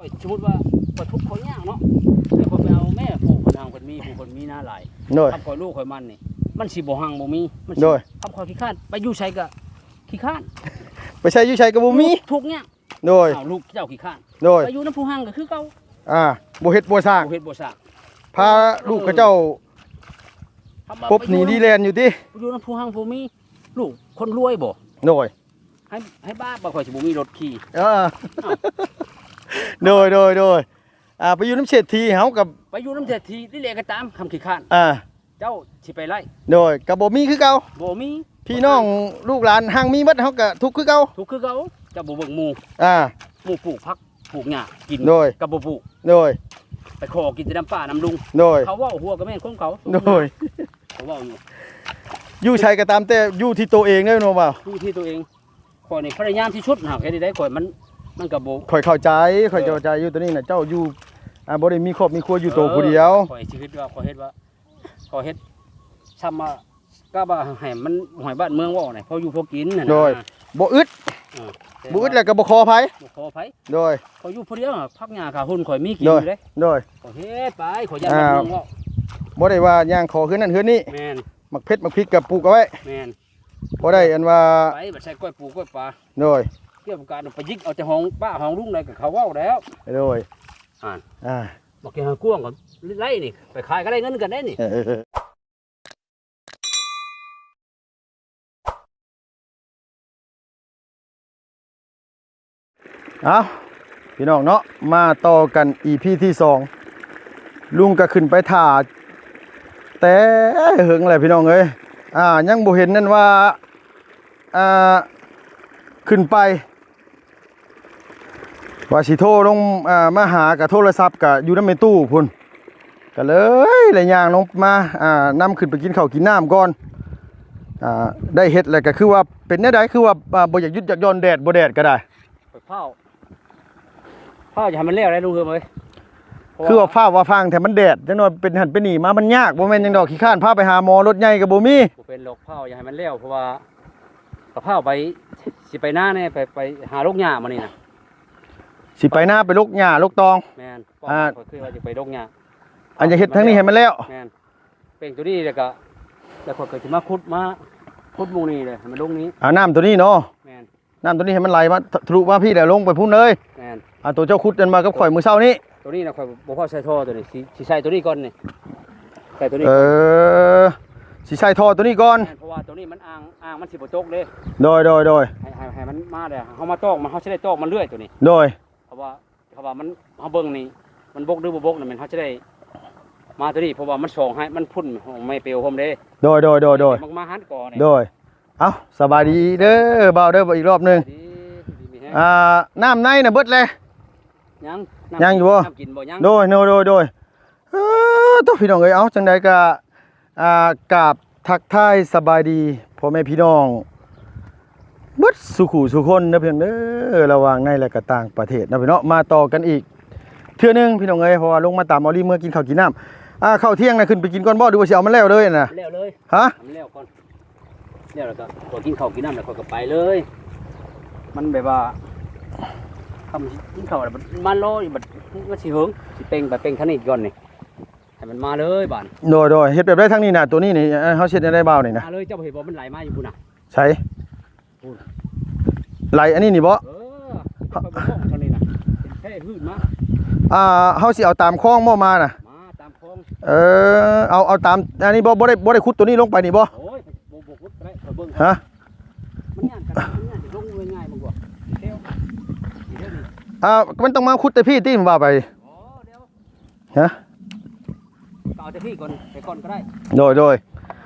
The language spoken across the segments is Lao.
ຂ້ອຍ ສົມມຸດວ່າ ຂ້ອຍທຸກຂ້ອຍຍາກເນາະ ແຕ່ຂ້ອຍໄປເອົາແມ່ ຜູ້ເພິ່ນຮັ່ງເພິ່ນມີ ຜູ້ເພິ່ນມີນາຫຼາຍ ໂດຍ ຄັນຂ້ອຍລູກຂ້ອຍມັນນີ້ ມັນຊິບໍ່ຮັ່ງບໍ່ມີ ມັນຊິ ໂດຍ ຄັນຂ້ອຍຂີ້ຄ້ານ ໄປຢູ່ໃສກໍຂີ້ຄ້ານ ໄປໃສຢູ່ໃສກໍບໍ່ມີ ທຸກຍາກ ໂດຍ ເອົາ ລູກເຈົ້າຂີ້ຄ້ານ ໂດຍ ໄປຢູ່ນຳຜູ້ຮັ່ງກໍຄືເກົ່າ ອ່າ ບໍ່ເຮັດບໍ່ສ້າງ ບໍ່ເຮັດບໍ່ສ້າງ ພາລູກເຂົາເຈົ້າ ເອີ ປົບໜີ້ດີແລ່ນຢູ່ຕິ ຢູ່ນຳຜູ້ຮັ່ງຜູ້ມີ ລູກຄົນລວຍບໍ່ ໂດຍ ໃຫ້ ໃຫ້ບ້າ ບໍ່ ຂ້ອຍຊິບໍ່ມີລົດຂີ່ ເອີ ເອົ້າ ໂດຍ ໂດຍ ໂດຍ ອ່າ ໄປຢູ່ນຳເສດຖີ ເຮົາກໍ ໄປຢູ່ນຳເສດຖີນີ້ແຫຼະກໍຕາມ ຄຳຂີ້ຄ້ານ ອ່າ ເຈົ້າຊິໄປໄລ່ ໂດຍ ກໍບໍ່ມີຄືເກົ່າ ບໍ່ມີ ພີ່ນ້ອງລູກຫຼານຮັ່ງມີເບິດ ເຮົາກໍທຸກຄືເກົ່າ ທຸກຄືເກົ່າ ເຈົ້າບໍ່ເບິ່ງໝູ່ ອ່າ ໝູ່ປູກຜັກ ປູກຫຍ້າກິນ ໂດຍ ກໍບໍ່ປູກ ໂດຍ ໄປຂໍກິນແຕ່ນຳປ້ານຳລຸງ ໂດຍ ເຂົາເວົ້າຫົວກໍແມ່ນຂອງເຂົາ ໂດຍ ເຂົາເວົ້າຢູ່ ຢູ່ໃສກໍຕາມແຕ່ ຢູ່ທີ່ໂຕເອງເດີເນາະບ່າວ ຢູ່ທີ່ໂຕເອງ ຂ້ອຍນີ້ພະຍາຍາມທີ່ສຸດ ຫາກເຮັດໄດ້ ຂ້ອຍມັນ ມັນກໍບໍ່ ຂ້ອຍເຂົ້າໃຈ ຂ້ອຍເຂົ້າໃຈຢູ່ ໂຕນີ້ນະ ເຈົ້າຢູ່ ອ່າ ບໍ່ໄດ້ມີຄອບມີຄົວຢູ່ໂຕຜູ້ດຽວ ເອີ ຂ້ອຍຊິຄິດວ່າ ຂ້ອຍເຮັດວ່າ ຂ້ອຍເຮັດຊ່ຳວ່າ ກະວ່າໃຫ້ມັນ ໃຫ້ບ້ານເມືອງເວົ້ານະ ພໍຢູ່ພໍກິນຫັ້ນນະ ໂດຍ ບໍ່ອຶດ ເອີ ແຕ່ວ່າ ບໍ່ອຶດແລ້ວກໍບໍ່ຂໍໃຜ ບໍ່ຂໍໃຜ ໂດຍ ຂ້ອຍຢູ່ຜູ້ດຽວ ຜັກຫຍ້າຂາຫຸ່ນຂ້ອຍມີກິນຢູ່ເດ້ ໂດຍ ຂ້ອຍເຮັດໄປ ຂ້ອຍຢ້ານບ້ານເມືອງເວົ້າ ອ່າ ບໍ່ໄດ້ວ່າຍ່າງຂໍເຮືອນນັ້ນເຮືອນນີ້ ແມ່ນ ໝາກເຜັດໝາກພິກກໍປູກເອົາໄວ້ ແມ່ນ ພໍໄດ້ອັນວ່າ ໄປບັດໃສ່ກ້ອຍປູກ້ອຍປາ ໂດຍ ກ່ຽວກັບການໄປຢິກເອົາແຕ່ຫ້ອງປ້າຫ້ອງລຸງໃດກໍເຂົາເວົ້າແລ້ວ ໂດຍ ອ່າ ອ່າ ບັກເກຫາກວ້າງກໍໄລ່ນີ້ ໄປຂາຍກໍໄດ້ເງິນກັນໄດ້ນີ້ ເອີ ເອີ ເອີ ເອົ້າ ພີ່ນ້ອງເນາະ ມາຕໍ່ກັນ ອີພີ ທີສອງ ລຸງກໍຂຶ້ນໄປຖ້າແຕ່ເຫິງແຫຼະ ພີ່ນ້ອງເອີຍ ອ່າ ຍັງບໍ່ເຫັນນັ້ນວ່າ ອ່າ ຂຶ້ນໄປ ວ່າຊິໂທລົງ ອ່າ ມາຫາ ກະໂທລະສັບກະຢູ່ນຳແມ່ຕູ້ພຸ້ນ ກະເລີຍໄດ້ຍ່າງລົງມາ ອ່າ ນຳຂຶ້ນໄປກິນເຂົ້າກິນນ້ຳກ່ອນ ອ່າ ໄດ້ເຫັດແລ້ວກະຄືວ່າເປັນແນວໃດ ຄືວ່າ ອ່າ ບໍ່ຢາກຢຸດຢາກຢ່ອນ ແດດບໍ່ແດດກະໄດ້ ຂ້ອຍພ້າວ ພ້າວຢາກໃຫ້ມັນແລ້ວໄດ໋ລຸງເຮີມເອີຍ ຄືວ່າຟ້າວວ່າຟັ່ງແທ້ ມັນແດດ ຈັກໜ່ອຍເປັນຫັ້ນເປັນນີ້ມາ ມັນຍາກ ບໍ່ແມ່ນຫຍັງດອກ ຂີ້ຄ້ານພາໄປຫາໝໍ ລົດໃຫຍ່ກໍບໍ່ມີ ບໍ່ເປັນດອກ ພ້າວຢາກໃຫ້ມັນແລ້ວ ເພາະວ່າ ກໍພ້າວໄປ ຊິໄປນາແດ່ ໄປ ໄປຫາລົກຫຍ້າມື້ນີ້ນະ ຊິໄປນາໄປລົກຫຍ້າລົກຕອງ ແມ່ນ ອ່າ ຂ້ອຍຄືວ່າຈະໄປລົກຫຍ້າ ອັນຢາກເຮັດທາງນີ້ໃຫ້ມັນແລ້ວ ແມ່ນ ເປັນໂຕນີ້ແລ້ວກໍ ແລ້ວຂ້ອຍກໍຊິມາຂຸດ ມາຂຸດໝ່ອງນີ້ແຫຼະ ໃຫ້ມັນລົງນີ້ ອ່າ ນ້ຳໂຕນີ້ເນາະ ແມ່ນ ນ້ຳໂຕນີ້ໃຫ້ມັນໄຫຼມາ ທະ ທະລຸມາພີ້ແລ້ວລົງໄປພຸ້ນເລີຍ ແມ່ນ ອ່າ ໂຕເຈົ້າຂຸດນັ້ນມາກັບຂ້ອຍມື້ເຊົ້ານີ້ ໂຕນີ້ນະ ຂ້ອຍບໍ່ພໍໃສ່ທໍ່ໂຕນີ້ ຊິ ຊິໃສ່ໂຕນີ້ກ່ອນນີ້ ໃສ່ໂຕນີ້ ເອີ ຊິໃສ່ທໍ່ໂຕນີ້ກ່ອນ ແມ່ນ ເພາະວ່າໂຕນີ້ມັນອ່າງ ອ່າງມັນຊິບໍ່ຕົກເດ້ ໂດຍ ໂດຍ ໂດຍ ໃຫ້ ໃຫ້ ໃຫ້ມັນມາແລ້ວ ເຮົາມາຕອກມັນ ເຮົາຊິໄດ້ຕອກມັນເລື້ອຍໂຕນີ້ ໂດຍ ເພາະວ່າ ເພາະວ່າມັນ ເຮົາເບິ່ງນີ້ ມັນບົກຫຼືບໍ່ບົກນະ ແມ່ນເຮົາຈະໄດ້ມາໂຕນີ້ ເພາະວ່າມັນສອງໃຫ້ ມັນພຸ້ນຂອງແມ່ເປວພ້ອມເດ້ ໂດຍ ໂດຍ ໂດຍ ໂດຍ ມັກມາຫັນກ່ອນນີ້ ໂດຍ ເອົ້າ ສະບາຍດີເດີບ່າວເດີ ອີກລອບໜຶ່ງ ສະບາຍດີ ດີມີແຮງ ອ່າ ນ້ຳໃນນະເບິດແລ້ວ ຍັງ ຍັງຢູ່ບໍ່? ນ້ຳກິນບໍ່? ຍັງ ໂດຍ ໂດຍ ໂດຍ ໂດຍ ເອີ ໂຕ ພີ່ນ້ອງເອີຍ ເອົາ ຈັ່ງໃດກະ ອ່າ ກາບທັກທາຍສະບາຍດີພໍ່ແມ່ພີ່ນ້ອງເບິດສູ່ຄູ່ສູ່ຄົນເດີ ພີ່ນ້ອງເດີ ລະຫວ່າງໃນ ແລະ ກະຕ່າງປະເທດເນາະ ພີ່ນ້ອງເນາະ ມາຕໍ່ກັນອີກເທື່ອໜຶ່ງ ພີ່ນ້ອງເອີຍ ເພາະວ່າລົງມາຕາມເອົາລີເມືອກິນເຂົ້າກິນນ້ຳ ອ່າ ເຂົ້າທ່ຽງນະ ຂຶ້ນໄປກິນກ່ອນບໍ່ ຫຼືວ່າຊິເອົາມັນແລ້ວເລີຍນະ? ແລ້ວເລີຍ ຮະ? ເອົາມັນແລ້ວກ່ອນ ແລ້ວ ແລ້ວກໍ ກໍກິນເຂົ້າກິນນ້ຳ ແລ້ວຂ້ອຍກໍໄປເລີຍ ມັນແບບວ່າ ຄຳກິນເຂົ້າແລ້ວ ມັນມາລໍຢູ່ ບັດມັນຊິເຫິງ ຊິເປັ່ງໄປເປັ່ງທາງນີ້ກ່ອນນີ້ ໃຫ້ມັນມາເລີຍບາດ ໂດຍ ໂດຍ ເຮັດແບບໃດທາງນີ້ນະ ໂຕນີ້ນີ້ ເຮົາຊິເຮັດແນວໃດບ່າວນີ້ນະ? ມາເລີຍ ເຈົ້າບໍ່ເຫັນບໍ່ ມັນໄຫຼມາຢູ່ພຸ້ນນະ ໃສ? ພຸ້ນ ໄຫຼອັນນີ້ນີ້ບໍ່? ເອີ ເຈົ້າໄປບໍ່ເບິ່ງທາງນີ້ນະ ເປັນແພພື້ນມາ ອ່າ ເຮົາຊິເອົາຕາມຄອງບໍ່ມານະ? ມາຕາມຄອງ ເອີ ເອົາ ເອົາຕາມອັນນີ້ບໍ່? ບໍ່ໄດ້ ບໍ່ໄດ້ຂຸດໂຕນີ້ລົງໄປນີ້ບໍ່? ໂອ້ຍ ບໍ່ ບໍ່ຂຸດກໍໄດ້ ຂ້ອຍເບິ່ງ ຮະ? ມັນຍ່າງກັນ ມັນຍ່າງຈະລົງງ່າຍໆ ມັນກໍແຄວ ອ່າ ມັນຕ້ອງມາຂຸດແຕ່ພີ້ຕິ ວ່າໄປ ບໍ່ ດຽວ ຮະ? ກໍເອົາແຕ່ພີ້ກ່ອນ ໄປກ່ອນກໍໄດ້ ໂດຍ ໂດຍ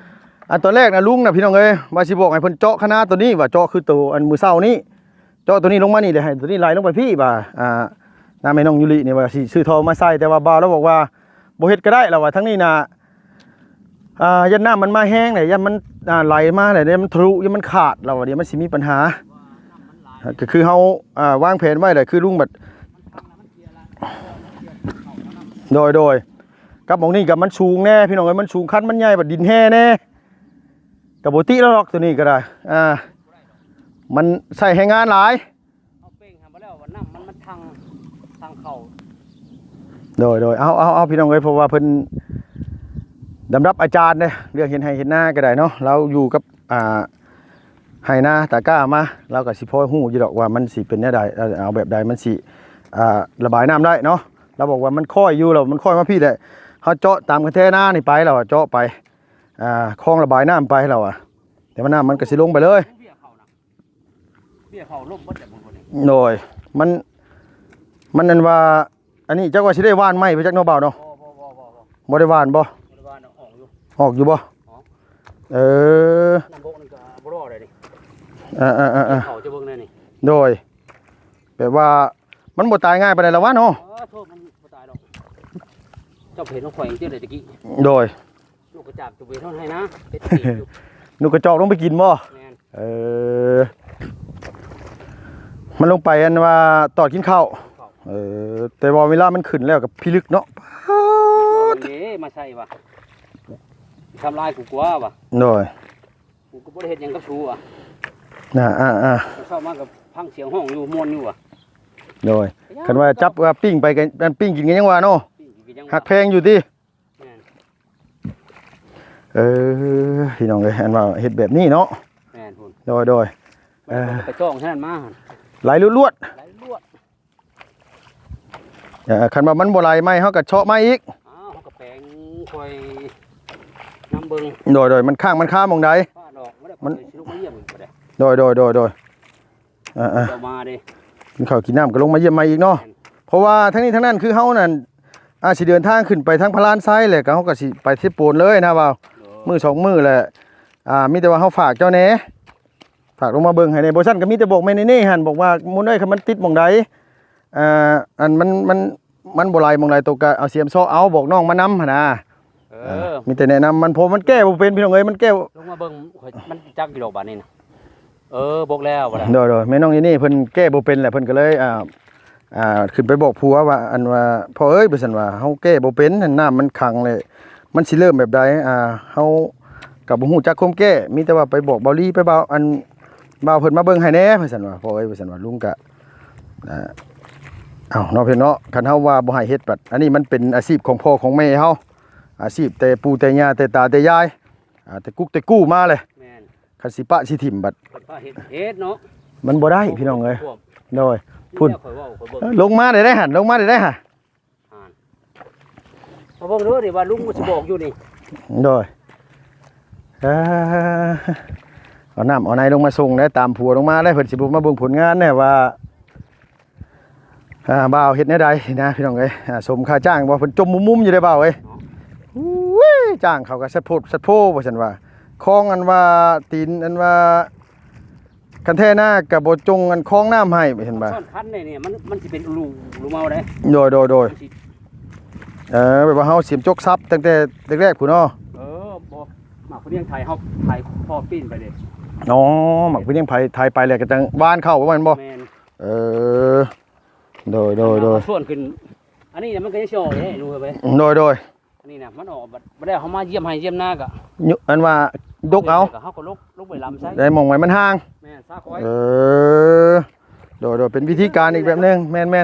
ອັນຕອນແລກນະ ລຸງນະ ພີ່ນ້ອງເອີຍ ວ່າຊິບອກໃຫ້ເພິ່ນເຈາະຄະນາໂຕນີ້ ວ່າເຈາະຄືໂຕອັນມື້ເຊົ້ານີ້ ເຈາະໂຕນີ້ລົງມານີ້ ແລ້ວໃຫ້ໂຕນີ້ໄຫຼລົງໄປພີ້ ວ່າ ອ່າ ນາແມ່ນ້ອງຢູລິນີ້ວ່າຊິຊື້ທໍ່ມາໃສ່ ແຕ່ວ່າບ່າວລາວບອກວ່າບໍ່ເຮັດກໍໄດ້ ລາວວ່າທາງນີ້ນະ ອ່າ ຢ້ານນ້ຳມັນມາແຮງແຫຼະ ຢ້ານມັນ ອ່າ ໄຫຼມາແຫຼະ ຢ້ານມັນທະລຸ ຢ້ານມັນຂາດ ລາວວ່າດຽວມັນຊິມີບັນຫາ ກໍຄືເຮົາ ອ່າ ວາງແຜນໄວ້ແຫຼະ ຄືລຸງບັດ ໂດຍ ໂດຍ ກັບໝ່ອງນີ້ກໍມັນສູງແດ່ ພີ່ນ້ອງເອີຍ ມັນສູງ ຄັນມັນໃຫຍ່ ບັດດິນແຫ່ແດ່ ກໍບໍ່ຕິແລ້ວດອກ ໂຕນີ້ກໍໄດ້ ອ່າ ມັນໃຊ້ແຮງງານຫຼາຍ ເຮົາເປັ່ງຫັ້ນບໍ່ແລ້ວ ວ່ານ້ຳມັນ ມັນທັງ ທັງ ເຂົ້າ ໂດຍ ໂດຍ ເອົາ ເອົາ ເອົາ ພີ່ນ້ອງເອີຍ ເພາະວ່າເພິ່ນດຳລັບອາຈານເດ້ ເລື່ອງເຮັດໄຮ່ເຮັດນາກໍໄດ້ເນາະ ລາວຢູ່ກັບ ອ່າ ໄຮ່ນາຕາກ້າມາ ລາວກໍຊິພໍຮູ້ຢູ່ດອກວ່າມັນຊິເປັນແນວໃດ ເອົາແບບໃດມັນຊິ ອ່າ ລະບາຍນ້ຳໄດ້ເນາະ. ລາວບອກວ່າມັນຄ້ອຍຢູ່ ລາວມັນຄ້ອຍມາພີ້ແຫຼະ ເຮົາເຈາະຕາມຄັນແທນານີ້ໄປ ລາວວ່າເຈາະໄປ ອ່າ ຄອງລະບາຍນ້ຳໄປ ລາວວ່າ ແຕ່ວ່ານ້ຳມັນກໍຊິລົງໄປເລີຍ. ເບ້ຍເຂົ້ານະ ເບ້ຍເຂົ້າລົ້ມເບິດແຫຼະບາງຄົນນີ້ ໂດຍ ມັນ ມັນອັນວ່າ ອັນນີ້ຈັກວ່າຊິໄດ້ຫວ່ານໃໝ່ບໍ່ຈັກເນາະ ບ່າວເນາະ. ບໍ່ ບໍ່ ບໍ່ ບໍ່ ບໍ່ ບໍ່ໄດ້ຫວ່ານບໍ່? ບໍ່ໄດ້ຫວ່ານ ອອກຢູ່ ອອກຢູ່ບໍ່? ອອກ ເອີ ນ້ຳບົກນີ້ກໍບໍ່ລໍໄດ້ນີ້ ເອີໆໆໆ ເຂົ້າຈະເບິ່ງແນ່ນີ້ ໂດຍ ແບບວ່າມັນບໍ່ຕາຍງ່າຍປານໃດລະວະເນາະ. ເອີ ໂທດ ມັນບໍ່ຕາຍດອກ ເຈົ້າເຫັນຂອງຂ້ອຍຈັ່ງໃດຕະກີ້ ໂດຍ ນົກກະຈອກຕົວເວນເທົ່າໃຫ້ນະ ເຮັດປີກຢູ່ ນົກກະຈອກລົງໄປກິນບໍ່? ແມ່ນ ເອີ ມັນລົງໄປອັນວ່າຕອດກິນເຂົ້າ ເຂົ້າ ເອີ ແຕ່ວ່າເວລາມັນຂຶ້ນແລ້ວກໍພິລຶກເນາະ ເດ້ມາໃສ່ວ່າ ທຳລາຍກູກວ່າວ່າ ໂດຍ ກູກໍບໍ່ໄດ້ເຮັດຫຍັງກັບຊູວ່າ ອ່າໆໆ ເຊົ້າມາກໍຟັງສຽງຮ້ອງຢູ່ມ່ວນຢູ່ວ່າ ໂດຍ ຄັນວ່າຈັບວ່າປີ້ງໄປກໍ ອັນປີ້ງກິນກໍຍັງວ່າເນາະ ປີ້ງກິນກໍຍັງວ່າ ຮັກແພງຢູ່ຕິ ແມ່ນ ເອີ ພີ່ນ້ອງເອີຍ ອັນວ່າເຮັດແບບນີ້ເນາະ ແມ່ນພຸ້ນ ໂດຍ ໂດຍ ມັນ ເອີ ໄປຈ້ອງເທົ່ານັ້ນມາ ໄຫຼລວດໆ ໄຫຼລວດ ເອີ ຄັນວ່າມັນບໍ່ໄຫຼໃໝ່ ເຮົາກໍເຊາະໃໝ່ອີກ ອ້າວ ເຮົາກໍແປງຄ່ອຍນຳເບິ່ງ ໂດຍ ໂດຍ ມັນຄ້າງມັນຄາໝ່ອງໃດ ຟາດອອກ ມັນ ມັນຊິລົງມາຢ້ຽມກໍໄດ້ ໂດຍ ໂດຍ ໂດຍ ໂດຍ ອ່າໆ ເຈົ້າມາເດ້ ກິນເຂົ້າກິນນ້ຳກໍລົງມາຢ້ຽມໃໝ່ອີກເນາະ ແມ່ນ ເພາະວ່າທັງນີ້ທັງນັ້ນຄືເຮົານັ້ນ ອາດຊິເດີນທາງຂຶ້ນໄປທາງພະລານໄຊ ແລ້ວກໍເຮົາກໍຊິໄປເຊໂປນເລີຍນະບ່າວ ໂດຍ ມື້ສອງມື້ແຫຼະ ອ່າ ມີແຕ່ວ່າເຮົາຝາກເຈົ້າແດ່ ຝາກລົງມາເບິ່ງໃຫ້ແດ່ ບໍ່ຊັ້ນກໍມີແຕ່ບອກແມ່ເນເນ່ຫັ້ນ ບອກວ່າ ມຸນເອີຍ ຄັນມັນຕິດໝ່ອງໃດ ອ່າ ອັນມັນ ມັນ ມັນບໍ່ໄຫຼໝ່ອງໃດ ໂຕກໍເອົາສຽມເຊາະເອົາ ບອກນ້ອງມານຳຫັ້ນນະ ເອີ ມີແຕ່ແນະນຳມັນ ເພາະມັນແກ້ບໍ່ເປັນ ພີ່ນ້ອງເອີຍ ມັນແກ້ ລົງມາເບິ່ງ ຂ້ອຍ ມັນຈັກຢູ່ດອກບາດນີ້ນະ ເອີ ບອກແລ້ວ ໂດຍໆ ແມ່ນ້ອງນີ້ນີ້ເພິ່ນແກ້ບໍ່ເປັນແຫຼະ ເພິ່ນກໍເລີຍ ອ່າ ອ່າ ຂຶ້ນໄປບອກຜົວວ່າ ອັນວ່າ ພໍ່ເອີຍ ວ່າຊັ້ນວ່າ ເຮົາແກ້ບໍ່ເປັນ ນ້ຳມັນຂັງເລີຍ ມັນຊິເລີ່ມແບບໃດ ອ່າ ເຮົາກໍບໍ່ຮູ້ຈັກຄວາມແກ້ ມີແຕ່ວ່າໄປບອກບ່າວລີ ໄປບ່າວ ອັນ ບ່າວເພິ່ນມາເບິ່ງໃຫ້ແດ່ ວ່າຊັ້ນວ່າ ພໍ່ເອີຍ ວ່າຊັ້ນວ່າ ລຸງກະ ອ່າ ເອົາເນາະ ເພິ່ນເນາະ ຄັນເຮົາວ່າບໍ່ໃຫ້ເຮັດ ບັດອັນນີ້ມັນເປັນອາຊີບຂອງພໍ່ຂອງແມ່ເຮົາ ອາຊີບແຕ່ປູ່ແຕ່ຍ່າ ແຕ່ຕາແຕ່ຍາຍ ອ່າ ແຕ່ກຸກແຕ່ກູ້ມາເລີຍ ແມ່ນ ຄັນຊິປະຊິຖິ້ມບັດ ເພິ່ນພາເຮັດ ເຮັດເນາະ ມັນບໍ່ໄດ້ພີ່ນ້ອງເອີຍ ໂດຍ ພຸ້ນ ເອີ ລົງມາໄດ້ໄດ໋ຫັ້ນ ລົງມາໄດ້ໄດ໋ຫັ້ນ ອ່າ ມາເບິ່ງເດີ ນີ້ວ່າລຸງມັນຊິບອກຢູ່ນີ້ ໂດຍ ເອີ ເອົານ້ຳເອົາໃນລົງມາສົ່ງໄດ້ ຕາມຜົວລົງມາໄດ້ ເພິ່ນຊິບໍ່ມາເບິ່ງຜົນງານແດ່ວ່າ ອ່າ ບ່າວເຮັດແນວໃດນະ ພີ່ນ້ອງເອີຍ ອ່າ ສົມຄ່າຈ້າງບໍ່ ເພິ່ນຈົ່ມມຸມໆຢູ່ເດ້ບ່າວເອີຍ ອຸ້ຍ ຈ້າງເຂົາກໍສັດໂພດສັດໂພວ່າຊັ້ນວ່າ ຄອງອັນວ່າ ຕີນອັນວ່າ ຄັນແທ້ນາກໍບໍ່ຈົ່ງອັນຄອງນ້ຳໃຫ້ ເຫັນບໍ່ ຊ້ອນຄັນນີ້ ມັນ ມັນຊິເປັນຮູ ຮູເມົາໄດ໋ ໂດຍໆໆ ມັນຊິ ເອີ ແບບວ່າເຮົາສຽມຈົກສັບຕັ້ງແຕ່ແລກໆພຸ້ນເນາະ ເອີ ບໍ່ ໝາກພະນຽງໄຖເຮົາໄຖພໍປີ້ນໄປເດ້ ອໍ ໝາກພະນຽງໄຖ ໄຖໄປແລ້ວກໍຈັ່ງຫວ່ານເຂົ້າ ແມ່ນບໍ່ ແມ່ນ ເອີ ໂດຍໆໆ ເຮົາຊວນຂຶ້ນ ອັນນີ້ນະ ມັນກໍຍັງຊິອອກເດ້ ຮູ້ໄປ ໂດຍໆ ອັນນີ້ນະ ມັນອອກບັດ ບັດແລ້ວເຮົາມາຢ້ຽມໄຮ່ຢ້ຽມນາກໍ ຍຸ ອັນວ່າດົກເອົາ ເຮົາກໍລົກ ລົກໄປລຳໃສ່ ໄດ້ໝ່ອງໄວ້ມັນຫ່າງ ແມ່ນ ຊາຄອຍ ເອີ ໂດຍໆ ເປັນວິທີການອີກແບບໜຶ່ງ ແມ່ນໆ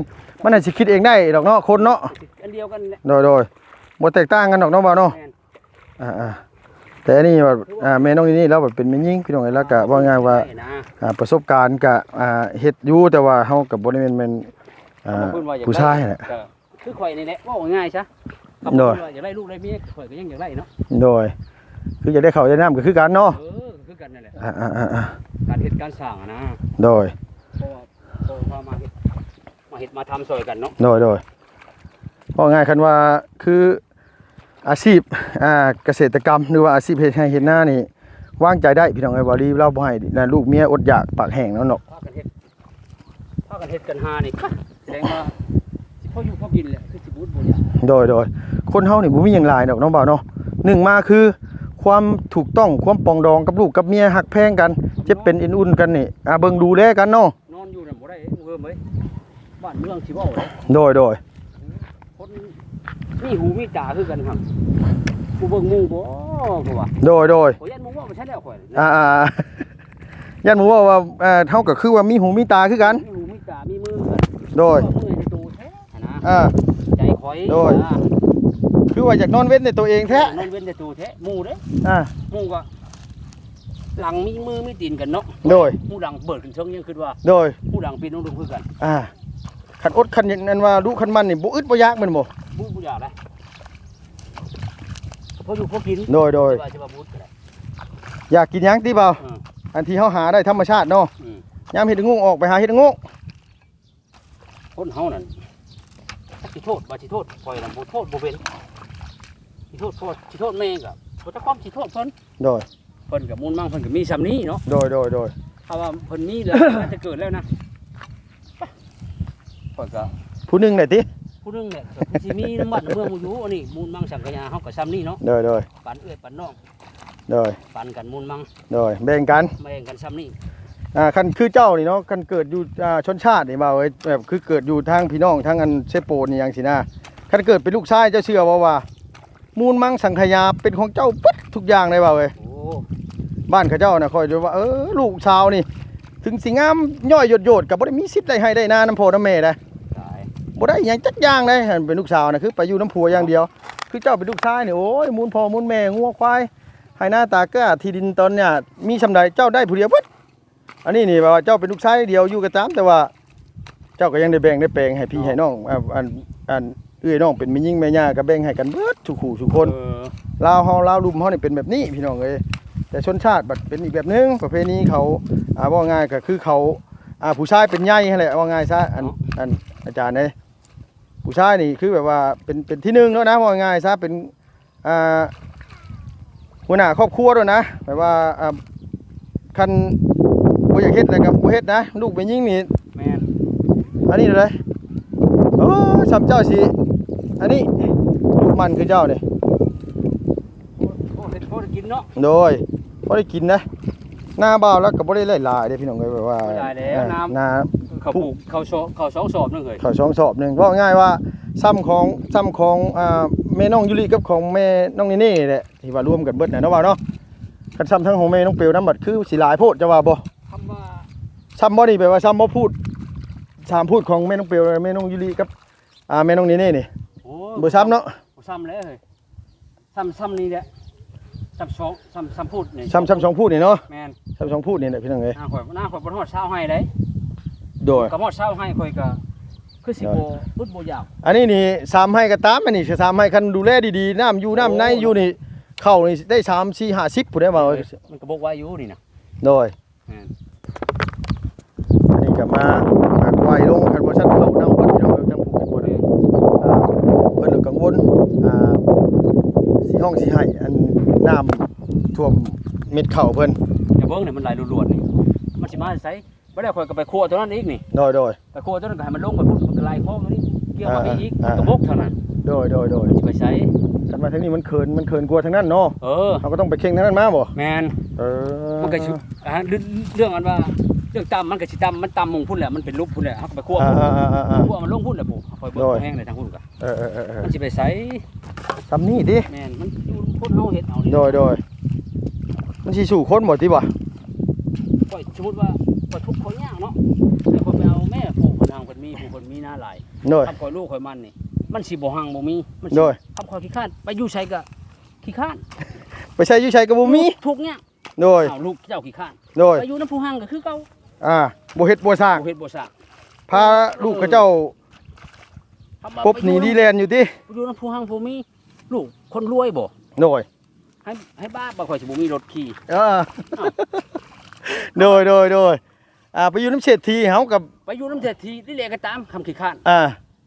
ມັນອາດຊິຄິດເອງໄດ້ດອກເນາະ ຄົນເນາະ ອັນດຽວກັນແຫຼະ ໂດຍໆ ບໍ່ແຕກຕ່າງກັນດອກເນາະ ບ່າວເນາະ ແມ່ນ ອ່າໆ ແຕ່ອັນນີ້ວ່າ ອ່າ ແມ່ນ້ອງນີ້ລາວແບບເປັນແມ່ຍິງ ພີ່ນ້ອງເອີຍ ລາວກະເວົ້າງ່າຍວ່າ ອ່າ ປະສົບການກະ ອ່າ ເຮັດຢູ່ ແຕ່ວ່າເຮົາກະບໍ່ໄດ້ແມ່ນ ແມ່ນ ອ່າ ເຂົາເອີ້ນວ່າຢາກ ຜູ້ຊາຍແຫຼະ ກໍຄືຂ້ອຍນີ້ແຫຼະ ເວົ້າງ່າຍຊະ ໂດຍ ເຂົາເອີ້ນວ່າຢາກໄດ້ລູກໄດ້ເມຍ ຂ້ອຍກໍຍັງຢາກໄດ້ເນາະ ໂດຍ ຄືຢາກໄດ້ເຂົ້າໄດ້ນ້ຳກໍຄືກັນເນາະ ເອີ ຄືກັນນັ້ນແຫຼະ ອ່າໆໆໆ ການເຮັດການສ້າງຫັ້ນນະ ໂດຍ ເພາະວ່າ ເພາະວ່າມາເຮັດ ມາເຮັດມາທຳຊ່ອຍກັນເນາະ ໂດຍໆ ເວົ້າງ່າຍຄັນວ່າຄື ອາຊີບ ອ່າ ກະເສດຕະກຳ ຫຼືວ່າອາຊີບເຮັດໄຮ່ເຮັດນານີ້ ວາງໃຈໄດ້ພີ່ນ້ອງເອີຍ ບ່າວລີລາວບໍ່ໃຫ້ ລູກເມຍອົດຢາກປາກແຫ້ງນຳດອກ ພາກັນເຮັດ ພາກັນເຮັດກັນຫານີ້ ສະແດງວ່າຊິພໍຢູ່ພໍກິນແຫຼະ ຄືຊິບໍ່ອົດບໍ່ຢາກ ໂດຍໆ ຄົນເຮົານີ້ບໍ່ມີຫຍັງຫຼາຍດອກເນາະ ບ່າວເນາະ ໜຶ່ງມາຄືຄວາມຖືກຕ້ອງ ຄວາມປອງດອງກັບລູກກັບເມຍ ຮັກແພງກັນ ເຈັບເປັນເອັນອຸ່ນກັນນີ້ ອ່າ ເບິ່ງດູແລກັນເນາະ ນອນຢູ່ນັ້ນບໍ່ໄດ້ເອີຍ ເຮີ້ມເອີຍ ບ້ານເມືອງຊິເວົ້າເດ້ ໂດຍໆ ຄົນມີຫູມີຕາຄືກັນຫັ້ນ ຜູ້ເບິ່ງໝູ່ບໍ່ ຄືວ່າ ໂດຍໆ ຂ້ອຍຢ້ານໝູ່ເວົ້າບໍ່ໃຊ່ແລ້ວຂ້ອຍ ອ່າໆ ຢ້ານໝູ່ເວົ້າວ່າ ເອີ ເຮົາກໍຄືວ່າມີຫູມີຕາຄືກັນ ມີຫູມີຕາມີມືຄືກັນ ໂດຍ ເມື່ອຍໃນໂຕແທ້ຫັ້ນນະ ອ່າ ໃຈຂ້ອຍ ໂດຍ ອ່າ ຄືວ່າຢາກນອນເວັນໃນຕົວເອງແທ້ ນອນເວັນໃນໂຕແທ້ ໝູ່ເດ້ ອ່າ ໝູ່ກໍຫຼັງມີມືມີຕີນກັນເນາະ ໂດຍ ໝູ່ຫຼັງເປີດຂຶ້ນເທິງຍັງຄິດວ່າ ໂດຍ ໝູ່ຫຼັງປີນລົງທຸ່ງຄືກັນ ອ່າ ຄັນອົດຄັນອັນວ່າດຸຄັນໝັ່ນນີ້ບໍ່ອຶດບໍ່ຢາກແມ່ນບໍ່? ບໍ່ ບໍ່ຢາກເດ້ ພໍຢູ່ພໍກິນ ໂດຍ ໂດຍ ຊິວ່າ ຊິວ່າບໍ່ອຶດກໍໄດ້ ຢາກກິນຫຍັງຕິບ່າວ? ເອີ ອັນທີ່ເຮົາຫາໄດ້ທຳມະຊາດເນາະ ອືມ ຍາມເຮັດງູກອອກໄປຫາເຮັດງູກ ຄົນເຮົານັ້ນ ຈັກຊິໂທດ ວ່າຊິໂທດຂ້ອຍນະ ບໍ່ໂທດບໍ່ເປັນ ຊິໂທດພໍ່ ຊິໂທດແມ່ກໍບໍ່ຈັກຄວາມຊິໂທດເພິ່ນ ໂດຍ ເພິ່ນກໍມູນມັງ ເພິ່ນກໍມີຊ່ຳນີ້ເນາະ ໂດຍ ໂດຍ ໂດຍ ຖ້າວ່າເພິ່ນມີແລ້ວ ຕັ້ງແຕ່ເກີດແລ້ວນະ ຂ້ອຍກໍ ຜູ້ໜຶ່ງໄດ້ຕິ ຜູ້ໜຶ່ງແຫຼະ ກໍຄືຊິມີນຳບ້ານນຳເມືອງຢູ່ ອັນນີ້ມູນມັງສັງຂະຍາເຮົາກໍຊ່ຳນີ້ເນາະ ໂດຍ ໂດຍ ປານເອື້ອຍປານນ້ອງ ໂດຍ ປັນກັນມູນມັງ ໂດຍ ແບ່ງກັນ ແບ່ງກັນຊ່ຳນີ້ ອ່າ ຄັນຄືເຈົ້ານີ້ເນາະ ຄັນເກີດຢູ່ ອ່າ ຊົນຊາດນີ້ ບ່າວເອີຍ ແບບຄືເກີດຢູ່ທາງພີ່ນ້ອງທາງອັນເຊໂປນຫຍັງຊີ້ນະ ຄັນເກີດເປັນລູກຊາຍ ເຈົ້າເຊື່ອບໍ່ວ່າມູນມັງສັງຂະຍາເປັນຂອງເຈົ້າເບິດທຸກຢ່າງເລີຍ ບ່າວເອີຍ? ໂອ້ ບ້ານເຂົາເຈົ້ານະ ຂ້ອຍຈະວ່າ ເອີ ລູກສາວນີ້ ເຖິງຊິງາມຍ້ອຍໂຢດໆ ກໍບໍ່ໄດ້ມີສິດໄດ້ໄຮ່ໄດ້ນານຳພໍ່ນຳແມ່ໃດ໋ ຕາຍ ບໍ່ໄດ້ຫຍັງຈັກຢ່າງໃດ໋ ຄັນເປັນລູກສາວນະ ຄືໄປຢູ່ນຳຜົວຢ່າງດຽວ ຄືເຈົ້າເປັນລູກຊາຍນີ້ ໂອ້ຍ ມູນພໍ່ມູນແມ່ ງົວຄວາຍ ໄຮ່ນາຕາກ້າ ທີ່ດິນຕອນເນີ້ຍມີສ່ຳໃດ ເຈົ້າໄດ້ຜູ້ດຽວເບິດ ອັນນີ້ນີ້ແບບວ່າເຈົ້າເປັນລູກຊາຍດຽວຢູ່ກໍຕາມ ແຕ່ວ່າເຈົ້າກໍຍັງໄດ້ແບ່ງໄດ້ແປງໃຫ້ພີ່ໃຫ້ນ້ອງ ອ່າ ອັນ ອັນເອື້ອຍນ້ອງເປັນແມ່ຍິງແມ່ຍ່າກໍແບ່ງໃຫ້ກັນເບິດທຸກຄູ່ທຸກຄົນ ເອີ ລາວເຮົາລາວລຸ່ມເຮົານີ້ເປັນແບບນີ້ພີ່ນ້ອງເອີຍ ແຕ່ຊົນຊາດບັດເປັນອີກແບບໜຶ່ງ ປະເພນີເຂົາ ອ່າ ເວົ້າງ່າຍກໍຄືເຂົາ ອ່າ ຜູ້ຊາຍເປັນໃຫຍ່ຫັ້ນແຫຼະ ເວົ້າງ່າຍຊະ ອັນ ເນາະ ອັນອາຈານເອີຍ ຜູ້ຊາຍນີ້ຄືແບບວ່າເປັນ ເປັນທີໜຶ່ງແລ້ວນະ ເວົ້າງ່າຍຊະ ເປັນ ອ່າ ຫົວໜ້າຄອບຄົວໂລດນະ ແບບວ່າ ອ່າ ຄັນບໍ່ຢາກເຮັດແລ້ວກໍບໍ່ເຮັດນະ ລູກແມ່ຍິງນີ້ ແມ່ນ ອັນນີ້ເລີຍ ໂອ້ຍ ສ່ຳເຈົ້າຊິ ອັນນີ້ ລູກໝັ່ນຄືເຈົ້ານີ້ ໂອ້ ເຮັດພໍໄດ້ກິນເນາະ ໂດຍ ພໍໄດ້ກິນນະ ນາບ່າວລາວກໍບໍ່ໄດ້ຫຼາຍເດ້ພີ່ນ້ອງເອີຍ ແບບວ່າ ບໍ່ຫຼາຍແລ້ວ ອ່າ ນາ ນາ ເຂົາປູກ ເຂົາຊອກ ເຂົາສອງສອບໜຶ່ງເອີຍ ເຂົາສອງສອບໜຶ່ງ ເວົ້າງ່າຍວ່າ ສ່ຳຂອງ ສ່ຳຂອງ ອ່າ ແມ່ນ້ອງຢູລິກັບຂອງແມ່ນ້ອງເນເນ່ນີ້ແຫຼະ ທີ່ວ່າລວມກັນເບິດນະເນາະ ບ່າວເນາະ ຄັນສ່ຳທັງຂອງແມ່ນ້ອງເປວນຳ ບັດຄືຊິຫຼາຍໂພດ ເຈົ້າວ່າບໍ່? ສ່ຳວ່າ ສ່ຳບໍ່ນີ້ ແບບວ່າສ່ຳບໍ່ພູດ ສາມພູດຂອງແມ່ນ້ອງເປວ ແມ່ນ້ອງຢູລິກັບ ອ່າ ແມ່ນ້ອງເນເນ່ນີ້ ໂອ້ຍ ບໍ່ສ່ຳເນາະ ບໍ່ສ່ຳແລ້ວເຮີ້ຍ ສ່ຳ ສ່ຳນີ້ແຫຼະ ສ່ຳສອງ ສ່ຳ ສ່ຳພູດນີ້ ສ່ຳ ສ່ຳສອງພູດນີ້ເນາະ ແມ່ນ ສ່ຳສອງພູດນີ້ແຫຼະພີ່ນ້ອງເອີຍ ໜ້າຂ້ອຍ ໜ້າຂ້ອຍບໍ່ຮອດຊາວໄຮ່ເດ້ ໂດຍ ກໍຮອດຊາວໄຮ່ຂ້ອຍກໍຄືຊິ ໂດຍ ບໍ່ອຶດບໍ່ຢາກ ອັນນີ້ນີ້ສາມໄຮ່ກໍຕາມ ອັນນີ້ສາມໄຮ່ ຄັນດູແລດີໆ ນ້ຳຢູ່ນ້ຳໃນ ໂອ້ ຢູ່ນີ້ ເຂົ້ານີ້ໄດ້ສາມ ສີ່ ຫ້າສິບພຸ້ນເດ້ ເອີ ມັນກໍບົກໄວຢູ່ນີ້ນະ ໂດຍ ແມ່ນ ອັນນີ້ກໍມາໝາກໄວລົງ ຄັນບໍ່ຊັ້ນເຂົ້າເນົ່າເບິດ ພີ່ນ້ອງເອີຍ ທາງຜູ້ເປັນຄົນ ອ່າ ເພິ່ນກໍກັງວົນ ອ່າ ຊິຮ້ອງຊິໄຫ້ ອັນນ້ຳຖ້ວມເມັດເຂົ້າເພິ່ນ ຢ່າເບິ່ງນີ້ ມັນໄຫຼຫຼວດໆນີ້ ມັນຊິມາໃສ? ບໍ່ໄດ້ ຂ້ອຍກໍໄປຂົວຕົວນັ້ນອີກນີ້ ໂດຍ ໂດຍ ໄປຂົວຕົວນັ້ນກໍໃຫ້ມັນລົງໄປພຸ້ນ ມັນກໍໄຫຼຄອງຕົວນີ້ ກ່ຽວມາ ອ່າ ອີກ ອ່າ ມັນກໍບົກເທົ່ານັ້ນ ໂດຍ ໂດຍ ໂດຍ ມັນຊິໄປໃສ? ຄັນວ່າທາງນີ້ມັນເຂີນ ມັນເຂີນກວ່າທາງນັ້ນເນາະ ເອີ ເຮົາກໍຕ້ອງໄປເຄັ່ງທາງນັ້ນມາບໍ່? ແມ່ນ ເອີ ມັນກໍຊິ ອ່າ ເລື່ອງ ເລື່ອງອັນວ່າ ເລື່ອງຕ່ຳມັນກໍຊິຕ່ຳ ມັນຕ່ຳໝ່ອງພຸ້ນແຫຼະ ມັນເປັນຫຼຸບພຸ້ນແຫຼະ ເຮົາກໍໄປຂົວ ອ່າ ຂົວມັນລົງພຸ້ນແຫຼະ ຜູ້ຂ້ອຍເບິ່ງ ໂດຍ ແຮງໃນທາງພຸ້ນກໍ ເອີ ເອີ ເອີ ເອີ ມັນຊິໄປໃສ? ສ່ຳນີ້ຕິ? ແມ່ນ ມັນຢູ່ຄົນເຮົາເຮັດເອົານີ້ ໂດຍ ໂດຍ ມັນຊິສູ້ຄົນບໍ່ຕິວະ? ຂ້ອຍ ສົມມຸດວ່າ ຂ້ອຍທຸກຂ້ອຍຍາກເນາະ ແຕ່ຂ້ອຍໄປເອົາແມ່ ຜູ້ເພິ່ນຮັ່ງເພິ່ນມີ ຜູ້ເພິ່ນມີນາຫຼາຍ ໂດຍ ຄັນຂ້ອຍລູກຂ້ອຍມັນນີ້ ມັນຊິບໍ່ຮັ່ງບໍ່ມີ ມັນຊິ ໂດຍ ຄັນຂ້ອຍຂີ້ຄ້ານ ໄປຢູ່ໃສກໍຂີ້ຄ້ານ ໄປໃສຢູ່ໃສກໍບໍ່ມີ ທຸກຍາກ ໂດຍ ເອົາ ລູກເຈົ້າຂີ້ຄ້ານ ໂດຍ ໄປຢູ່ນຳຜູ້ຮັ່ງກໍຄືເກົ່າ ອ່າ ບໍ່ເຮັດບໍ່ສ້າງ ບໍ່ເຮັດບໍ່ສ້າງ ພາລູກເຂົາເຈົ້າ ປົບໜີ້ລີ້ແລ່ນຢູ່ຕິ ໄປຢູ່ນຳຜູ້ຮັ່ງຜູ້ມີ ລູກຄົນລວຍບໍ່ ໂດຍ ໃຫ້ ໃຫ້ບ້າບໍ່ ຂ້ອຍຊິບໍ່ມີລົດຂີ່ ເອີ ເອົ້າ ໂດຍ ໂດຍ ໂດຍ ອ່າ ໄປຢູ່ນຳເສດຖີ ເຮົາກໍ ໄປຢູ່ນຳເສດຖີນີ້ແຫຼະກໍຕາມ ຄຳຂີ້ຄ້ານ ອ່າ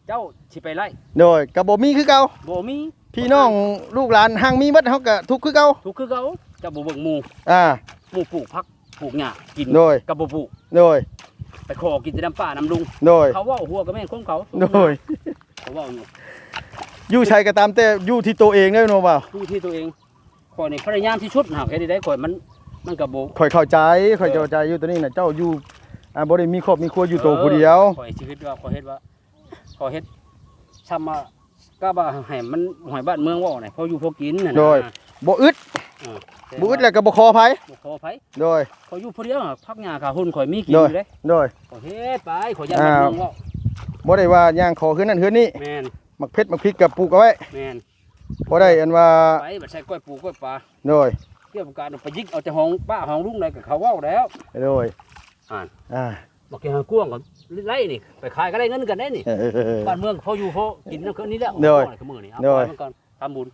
ເຈົ້າຊິໄປໄລ່ ໂດຍ ກໍບໍ່ມີຄືເກົ່າ ບໍ່ມີ ພີ່ນ້ອງລູກຫຼານຮັ່ງມີເບິດ ເຮົາກໍທຸກຄືເກົ່າ ທຸກຄືເກົ່າ ເຈົ້າບໍ່ເບິ່ງໝູ່ ອ່າ ໝູ່ປູກຜັກ ປູກຫຍ້າກິນ ໂດຍ ກໍບໍ່ປູກ ໂດຍ ໄປຂໍກິນແຕ່ນຳປ້ານຳລຸງ ໂດຍ ເຂົາເວົ້າຫົວກໍແມ່ນຄວາມເຂົາ ໂດຍ ເຂົາເວົ້າຢູ່ ຢູ່ໃສກໍຕາມແຕ່ຢູ່ທີ່ໂຕເອງເດ້ເນາະ ບ່າວ ຢູ່ທີ່ໂຕເອງ ຂ້ອຍນີ້ພະຍາຍາມທີ່ສຸດ ຫາກເຮັດໄດ້ ຂ້ອຍມັນ ມັນກໍບໍ່ ຂ້ອຍເຂົ້າໃຈ ຂ້ອຍເຂົ້າໃຈຢູ່ ໂຕນີ້ນະ ເຈົ້າຢູ່ ອ່າ ບໍ່ໄດ້ມີຄອບມີຄົວຢູ່ໂຕຜູ້ດຽວ ຂ້ອຍຊິເຮັດວ່າ ຂ້ອຍເຮັດວ່າ ກໍເຮັດຊ່ຳວ່າ ກໍວ່າໃຫ້ມັນ ໃຫ້ບ້ານເມືອງເວົ້ານະ ພໍຢູ່ພໍກິນຫັ້ນນະ ໂດຍ ບໍ່ອຶດ ເອີ ບໍ່ອຶດແລ້ວກໍບໍ່ຂໍໃຜ ບໍ່ຂໍໃຜ ໂດຍ ຂ້ອຍຢູ່ຜູ້ດຽວ ຜັກຫຍ້າຂາຫຸ່ນຂ້ອຍມີກິນຢູ່ເດ້ ໂດຍ ໂດຍ ຂ້ອຍເຮັດໄປ ຂ້ອຍຢ້ານ ອ່າ ບ້ານເມືອງເວົ້າ ບໍ່ໄດ້ວ່າຍ່າງຂໍເຮືອນນັ້ນເຮືອນນີ້ ແມ່ນ ໝາກເຜັດໝາກພິກກໍປູກເອົາໄວ້ ແມ່ນ ພໍໄດ້ອັນວ່າ ໄປບັດໃສ່ກ້ອຍປູກ້ອຍປາ ໂດຍ ກ່ຽວກັບການໄປຢິກເອົາແຕ່ຫ້ອງປ້າຫ້ອງລຸງໃດກໍເຂົາເວົ້າແລ້ວ ໂດຍ ອ່າ ອ່າ ບັກກິນຫາງກວາງກໍໄລ່ນີ້ ໄປຂາຍກໍໄດ້ເງິນກັນໄດ້ນີ້ ເອີ ບ້ານເມືອງພໍຢູ່ພໍກິນນຳຄືນີ້ແຫຼະ ໂດຍ ມື້ນີ້ເອົາ ໂດຍ ໄປມັນກໍ ທຳບຸນ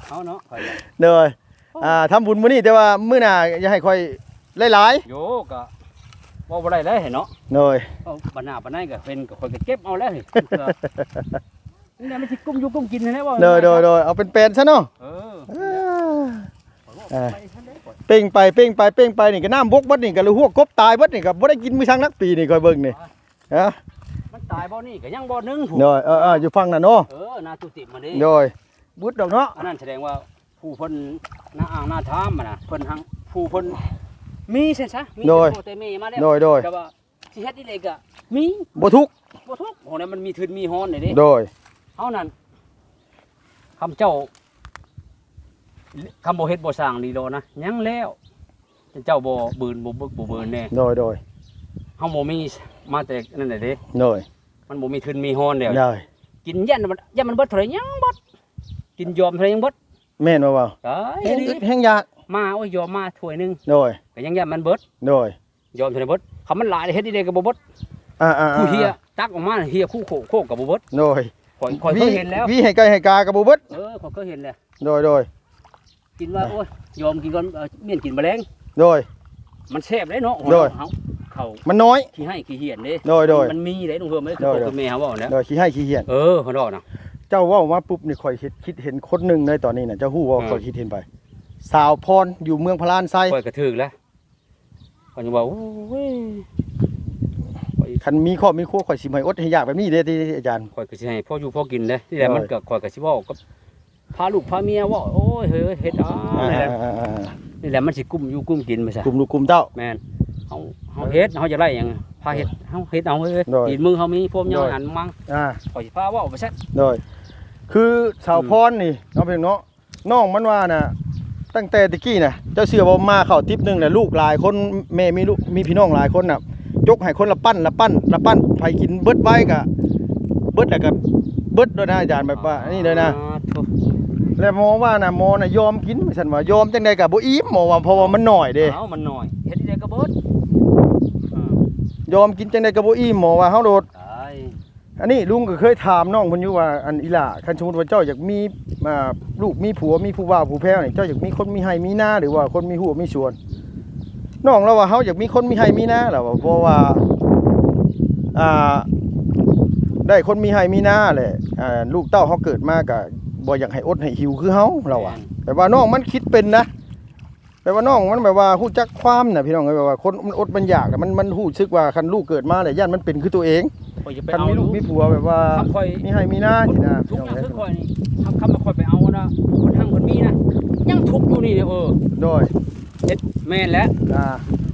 ເອົາເນາະ ຂ້ອຍ ໂດຍ ໂອ້ ອ່າ ທຳບຸນມື້ນີ້ ແຕ່ວ່າມື້ໜ້າຢ່າໃຫ້ຂ້ອຍຫຼາຍໆ ໂຍ ກະເວົ້າບໍ່ໄດ້ແລ້ວເນາະ ໂດຍ ເວົ້າບັນໜ້າປານໃດກໍເປັນ ກໍຂ້ອຍກໍເກັບເອົາແລ້ວ ນີ້ແຫຼະມັນຊິກຸ້ມຢູ່ກຸ້ມກິນຫັ້ນແຫຼະ ເວົ້າ ໂດຍ ງ່າຍໆ ໂດຍ ໂດຍ ເອົາເປັນແປນຊະເນາະ ເອີ ເອີ ເອີ ເປັງໄປເປັງໄປເປັງໄປນີ້ກໍນ້ຳບົກເບິດນີ້ ກໍລະຫົວກົບຕາຍເບິດນີ້ ກໍບໍ່ໄດ້ກິນມື້ຊ່າງນັກປີນີ້ ຂ້ອຍເບິ່ງນີ້ ຮະ ມັນຕາຍບ່ອນນີ້ກໍຍັງບ່ອນໜຶ່ງພຸ້ນ ໂດຍ ເອີໆ ຢູ່ຝັ່ງນັ້ນເນາະ ເອີ ນາຕູ້ຕິມມານີ້ ໂດຍ ບຶດດອກເນາະ ອັນນັ້ນສະແດງວ່າຜູ້ເພິ່ນນາອ່າງນາທາມຫັ້ນນະ ເພິ່ນຫັ້ນ ຜູ້ເພິ່ນມີຊັ້ນຊະ ມີ ໂດຍ ແຕ່ພໍ່ແຕ່ແມ່ມາແລ້ວ ໂດຍໆ ແຕ່ວ່າຊິເຮັດອີ່ເລກະມີ ບໍ່ທຸກ ບໍ່ທຸກ ໂຫ ນັ້ນມັນມີທຶນມີຮອນເດ້ ໂດຍ ເຮົານັ້ນ ຄຳເຈົ້າ ຄຳບໍ່ເຮັດບໍ່ສ້າງນີ້ໂລນະ ຍັງແລ້ວ ເຈົ້າບໍ່ບືນ ບໍ່ບຶກບໍ່ບືນແດ່ ໂດຍ ໂດຍ ເຮົາບໍ່ມີມາແຕ່ນັ້ນແຫຼະເດ້ ໂດຍ ມັນບໍ່ມີທຶນມີຮອນແລ້ວ ໂດຍ ກິນຢ້ານມັນ ຢ້ານມັນເບິດເທົ່າໃດຍັງເບິດ ກິນຢອມເທົ່າໃດຍັງເບິດ ແມ່ນບໍ່ເວົ້າ ຕາຍ ແຮງອຶດແຮງຢາກ ມາ ໂອ້ຍ ຢອມມາຖ້ວຍໜຶ່ງ ໂດຍ ກໍຍັງຢ້ານມັນເບິດ ໂດຍ ຢອມເທົ່າໃດເບິດ ຄັນມັນຫຼາຍເຮັດຈັ່ງໃດກໍບໍ່ເບິດ ອ່າໆໆ ຜູ້ເຮຍຕັກອອກມາເຮຍຄູ່ໂຄກ ໂຄກກໍບໍ່ເບິດ ໂດຍ ຂ້ອຍ ຂ້ອຍເຄີຍເຫັນແລ້ວ ຫວີໃຫ້ໄກ່ໃຫ້ກາກໍບໍ່ເບິດ ເອີ ຂ້ອຍເຄີຍເຫັນແລ້ວ ໂດຍໆ ກິນວ່າ ໂອ້ຍ ຢອມກິນກ່ອນ ເອີ ມ້ຽນກິນມາແລງ ໂດຍ ມັນແຊບເດ້ເນາະ ໂດຍ ເຮົາ ເຂົ້າ ມັນນ້ອຍ ຂີ້ຮ້າຍຂີ້ຫ້ຽນເດ້ ໂດຍໆ ມັນມີເດ້ ລຸງເຮືອມເອີຍ ຄືພໍ່ຄືແມ່ເຮົາເວົ້ານະ ໂດຍ ຂີ້ຮ້າຍຂີ້ຫ້ຽນ ເອີ ເຂົາເວົ້ານະ ເຈົ້າເວົ້າມາປຸບນີ້ ຂ້ອຍເຮັດ ຄິດເຫັນຄົນໜຶ່ງໃນຕອນນີ້ນະ ເຈົ້າຮູ້ບໍ່ ເອີ ຂ້ອຍຄິດເຫັນໃຜ ສາວພອນ ຢູ່ເມືອງພະລານໄຊ ຂ້ອຍກໍຖືກແລ້ວ ຂ້ອຍຍັງວ່າ ໂອ້ຍ ຄັນມີຄອບມີຄົວ ຂ້ອຍຊິບໍ່ໃຫ້ອົດໃຫ້ຢາກແບບນີ້ເດ້ຕິອາຈານ ຂ້ອຍກໍຊິໃຫ້ພໍຢູ່ພໍກິນເດ້ ນີ້ແຫຼະ ໂດຍ ມັນກໍ ຂ້ອຍກໍຊິເວົ້າກັບ ພາລູກພາເມຍເວົ້າ ໂອ້ຍ ເຮີຍ ເຮັດ ອ່າ ອ່າ ນີ້ແຫຼະ ອ່າ ນີ້ແຫຼະ ມັນຊິກຸ້ມຢູ່ກຸ້ມກິນໄປຊະ ກຸ້ມລູກກຸ້ມເຕົ້າ ແມ່ນ ເຮົາ ເຮົາເຮັດ ເຮົາຢາກໄດ້ຫຍັງ ພາເຮັດ ເຮົາເຮັດເອົາເອີຍ ໂດຍ ຕີນມືເຮົາມີພວມຍາວ ໂດຍ ອັນມັງ ອ່າ ຂ້ອຍຊິພາເວົ້າໄປຊະ ໂດຍ ຄືສາວພອນນີ້ເນາະ ພີ່ນ້ອງເນາະ ນ້ອງມັນວ່ານະ ຕັ້ງແຕ່ແຕ່ກີ້ນະ ເຈົ້າເຊື່ອບໍ່ ມາເຂົ້າຕິບໜຶ່ງນະ ລູກຫຼາຍຄົນ ແມ່ມີລູກ ມີພີ່ນ້ອງຫຼາຍຄົນນະ ຈົກໃຫ້ຄົນລະປັ້ນ ລະປັ້ນ ລະປັ້ນ ໃຜກິນເບິດໄວກະເບິດ ແລ້ວກະເບິດໂລດນະອາຈານ ແບບວ່າອັນນີ້ເລີຍນະ ແລ້ວໝໍວ່ານະ ໝໍນະຍອມກິນ ວ່າຊັ້ນວ່າ ຍອມຈັ່ງໃດກະບໍ່ອີ່ມ ໝໍວ່າ ເພາະວ່າມັນໜ້ອຍເດ້ ເອົາ ມັນໜ້ອຍ ເຮັດຈັ່ງໃດກະເບິດ ອ່າ ຍອມກິນຈັ່ງໃດກະບໍ່ອີ່ມ ໝໍວ່າ ເຮົາໂລດ ຕາຍ ອັນນີ້ລຸງກໍເຄີຍຖາມນ້ອງເພິ່ນຢູ່ວ່າ ອັນ ອີ່ຫຼ້າ ຄັນສົມມຸດວ່າເຈົ້າຢາກມີອ່າ ລູກມີຜົວ ມີຜູ້ບ່າວຜູ້ແພ້ວນີ້ ເຈົ້າຢາກມີຄົນມີໄຮ່ມີນາ ຫຼືວ່າຄົນມີຮົ້ວມີສວນ? ນ້ອງລາວວ່າ ເຮົາຢາກມີຄົນມີໄຮ່ມີນາ ລາວວ່າ ເພາະວ່າ ອ່າ ໄດ້ຄົນມີໄຮ່ມີນາແຫຼະ ອ່າ ລູກເຕົ້າເຮົາເກີດມາກະບໍ່ຢາກໃຫ້ອົດໃຫ້ຫິວຄືເຮົາ ລາວວ່າ ແມ່ນ ແບບວ່ານ້ອງມັນຄິດເປັນນະ ແບບວ່ານ້ອງມັນແບບວ່າຮູ້ຈັກຄວາມນະ ພີ່ນ້ອງເອີຍ ແບບວ່າຄົນມັນອົດມັນຢາກ ແລ້ວມັນ ມັນຮູ້ສຶກວ່າຄັນລູກເກີດມາແລ້ວຢ້ານມັນເປັນຄືຕົວເອງ ຂ້ອຍຈະໄປ ຄັນ ເອົາ ມີລູກມີຜົວແບບວ່າ ຄັນຂ້ອຍ ມີໄຮ່ມີນາ ຄົນ ຊິນະ ທຸກຢ່າງຄືຂ້ອຍນີ້ ຄັນ ຄັນວ່າຂ້ອຍໄປເອົານະ ຜູ້ເພິ່ນຮັ່ງເພິ່ນມີນະ ຍັງທຸກຢູ່ນີ້ເດີ ເອີ ໂດຍ ເຮັດ ແມ່ນແຫຼະ ອ່າ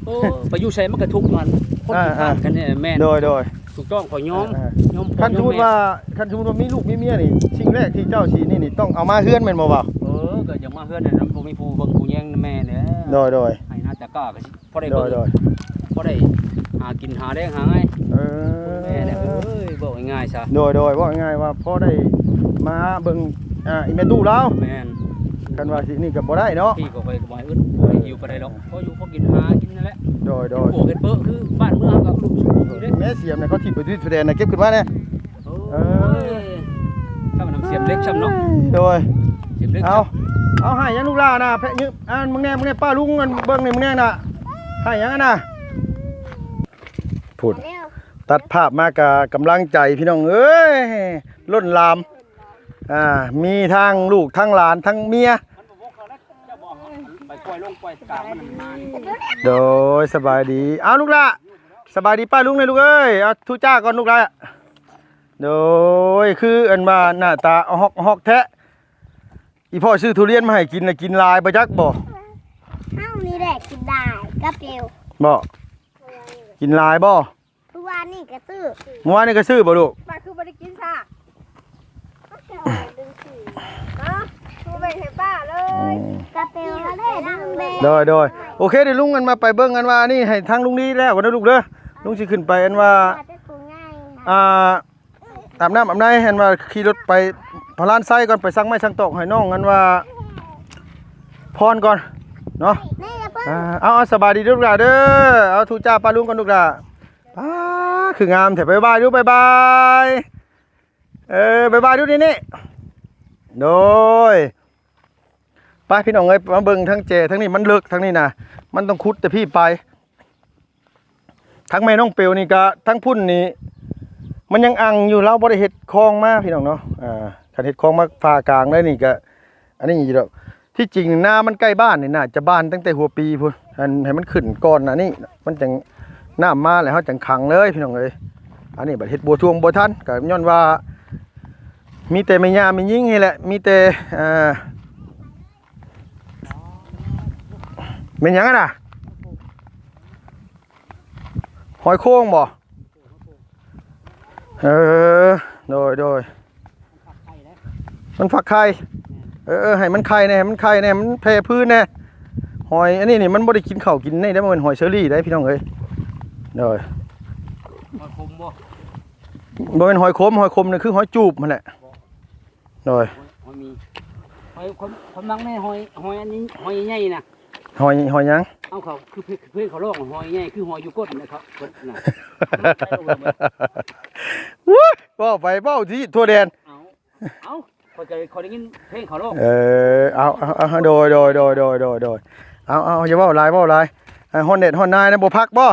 ເອີ ໄປຢູ່ໃສມັນກໍທຸກ ມັນ ຄົນ ອ່າ ທີ່ ອ່າ ຂ້າງກັນນີ້ແມ່ນ ໂດຍ ໂດຍ ຖືກຕ້ອງ ຂ້ອຍຍອມ ອ່າໆ ຍອມພໍ່ ຄັນສົມມຸດວ່າ ຍອມແມ່ ຄັນສົມມຸດວ່າມີລູກມີເມຍນີ້ ສິ່ງແລກທີ່ເຈົ້າຊິນີ້ນີ້ ຕ້ອງເອົາມາເຮືອນແມ່ນບໍ່ບ່າວ? ເອີ ກໍຢາກມາເຮືອນນັ້ນ ມັນບໍ່ມີຜູ້ເບິ່ງຜູ້ແຍງນຳແມ່ແຫຼະ ໂດຍໆ ໄຮ່ນາຕາກ້າກໍຊິພໍໄດ້ເບິ່ງ ໂດຍໆ ພໍໄດ້ຫາກິນຫາແລງຫາໄງ ເອີ ແມ່ແຫຼະ ເອີຍ ເວົ້າງ່າຍໆຊະ ໂດຍໆ ເວົ້າງ່າຍໆວ່າພໍໄດ້ມາເບິ່ງ ອ່າ ອີ່ແມ່ຕູ້ລາວ ແມ່ນ ຄັນວ່າຊິນີ້ກໍບໍ່ໄດ້ເນາະ ທີ່ກໍໄປກໍບໍ່ໃຫ້ອຶດ ບໍ່ໃຫ້ຫິວປານໃດດອກ ພໍຢູ່ພໍກິນຫາກິນນັ້ນແຫຼະ ໂດຍໆ ເຮັດປົວເຮັດເປິຄືບ້ານເມືອງເຮົາກໍອຸດົມສົມບູນຢູ່ເດ້ ແມ່ສຽມນະ ເຂົາຖິ້ມໄປທີ່ສະແດນນະ ເກັບຂຶ້ນມາແດ່ ໂອ້ຍ ເອີ ຊ່ຳນຳສຽມເຫຼັກຊ່ຳເນາະ ໂດຍ ສຽມເຫຼັກ ເອົາ ເອົາໃຫ້ຫຍັງລູກຫຼ້ານະ ແພະຍືມ ອ່ານ ມຶງແນ່ ມຶງແນ່ ປ້າລຸງ ອັນເບິ່ງນີ້ ມຶງແນ່ນະ ໃຫ້ຫຍັງຫັ້ນນະ ພຸ້ນ ຕັດພາບມາກະກຳລັງໃຈ ພີ່ນ້ອງເອີຍ ລົ້ນຫຼາມ ອ່າ ມີທັງລູກທັງຫຼານທັງເມຍ ໂດຍ ສະບາຍດີ ເອົາລູກຫຼ້າ ສະບາຍດີປ້າລຸງແດ່ລູກເອີຍ ເອົາທຸຈ້າກ່ອນລູກຫຼ້າ ໂດຍ ຄືອັນວ່າໜ້າຕາອະຮອກອະຮອກແທ້ ອີ່ພໍ່ຊື້ທຸລຽນມາໃຫ້ກິນລະກິນຫຼາຍບໍ່ຈັກບໍ່ ເຮົານີ້ແຫຼະກິນຫຼາຍ ກະເປວ ບໍ່ ກິນຫຼາຍບໍ່? ມື້ວານນີ້ກໍຊື້ ມື້ວານນີ້ກໍຊື້ບໍ່ລູກ? ປ້າຄືບໍ່ໄດ້ກິນຊະ? ເອົາ ຄືແບ່ງໃຫ້ປ້າເລີຍ ອືມ ກະເປວເດ້ລຸງແບ່ງ ໂດຍໆ ໂອເຄ ດຽວລຸງອັນວ່າໄປເບິ່ງອັນວ່າອັນນີ້ໃຫ້ທາງລຸງດີແລ້ວກ່ອນເດີລູກເດີ ລຸງຊິຂຶ້ນໄປອັນວ່າ ວ່າແຕ່ຜູ້ໃຫຍ່ ອ່າ ອາບນ້ຳອາບໃນ ຫັ້ນວ່າຂີ່ລົດໄປພະລານໄຊກ່ອນ ໄປສັ່ງໄມ້ສັ່ງຕອກໃຫ້ນ້ອງ ອັນວ່າ ພອນກ່ອນເນາະ. ແມ່ນລະເພິ່ນ ອ່າ ເອົາ ເອົາ ສະບາຍດີລູກຫຼ້າເດີ. ເອົາ ທຸຈ້າປ້າລຸງກ່ອນລູກຫຼ້າ. ປ້າ ຄືງາມແທ້. ບາຍບາຍດູ ບາຍບາຍ. ເອີ ບາຍບາຍດູນີ້ນີ້. ໂດຍ ໄປພີ່ນ້ອງເອີຍ ມາເບິ່ງທາງແຈທາງນີ້ ມັນເລິກທາງນີ້ນະ ມັນຕ້ອງຂຸດແຕ່ພີ້ໄປ. ທາງແມ່ນ້ອງເປວນີ້ກະ ທາງພຸ້ນນີ້ມັນຍັງອັ່ງຢູ່ ລາວບໍ່ໄດ້ເຮັດຄອງມາພີ່ນ້ອງເນາະ. ອ່າ ຄັນເຮັດຄອງມາຝາກາງໄດ້ນີ້ກະ ອັນນີ້ຢູ່ດອກ. ທີ່ຈິງນາມັນໃກ້ບ້ານນີ້ ໜ້າຈະບານຕັ້ງແຕ່ຫົວປີພຸ້ນ ອັນໃຫ້ມັນຂຶ້ນກ່ອນໜ້ານີ້ ມັນຈັ່ງ ນ້ຳມາແລ້ວເຮົາຈັ່ງຂັງເລີຍພີ່ນ້ອງເອີຍ. ອັນນີ້ບັດເຮັດບໍ່ທ່ວງບໍ່ທັນ ກະຍ້ອນວ່າມີແຕ່ແມ່ຍ່າແມ່ຍິງນີ້ແຫຼະ ມີແຕ່ເອີ ແມ່ນຫຍັງຫັ້ນນະ? ຫອຍໂຂ່ງບໍ່? ເອີ ໂດຍ ໂດຍ ມັນຟັກໄຂ່. ເອີ ເອີ ໃຫ້ມັນໄຂ່ແດ່ ໃຫ້ມັນໄຂ່ແດ່ ມັນແຜ່ພື້ນແດ່. ຫອຍອັນນີ້ນີ້ມັນບໍ່ໄດ້ກິນເຂົ້າກິນນີ້ເດ້ ບໍ່ແມ່ນຫອຍເຊີຣີເດ້ພີ່ນ້ອງເອີຍ. ໂດຍ ຫອຍຂົມບໍ່? ບໍ່ແມ່ນຫອຍຂົມ ຫອຍຂົມນີ້ຄືຫອຍຈູບຫັ້ນແຫຼະ. ໂດຍ ຫອຍມີ ຫອຍ ຂ້ອຍ ຂ້ອຍມັກແນ່ ຫອຍ ຫອຍອັນນີ້ ຫອຍໃຫຍ່ນະ. ຫອຍ ຫອຍຫຍັງ? ເອົາ ເຂົາຄືເພິ່ນ ເພິ່ນເຂົາຮ້ອງຫອຍໃຫຍ່ ຄືຫອຍຢູ່ກົ້ນນະ ເຂົາ ເພິ່ນນະ. ໂອ້ຍ ເວົ້າໄປເວົ້າທີ່ທົ່ວແດນ. ເອົາ ເອົາ ຂ້ອຍກໍ ຂ້ອຍໄດ້ຍິນເພງເຂົາຮ້ອງ. ເອີ ເອົາ ເອົາ ເອົາ ໂດຍ ໂດຍ ເອົາ ເອົາ ຢ່າເວົ້າຫຼາຍ ເວົ້າຫຼາຍ. ອ່າ ຮ້ອນແດດຮ້ອນນານະ ບໍ່ພັກບໍ່?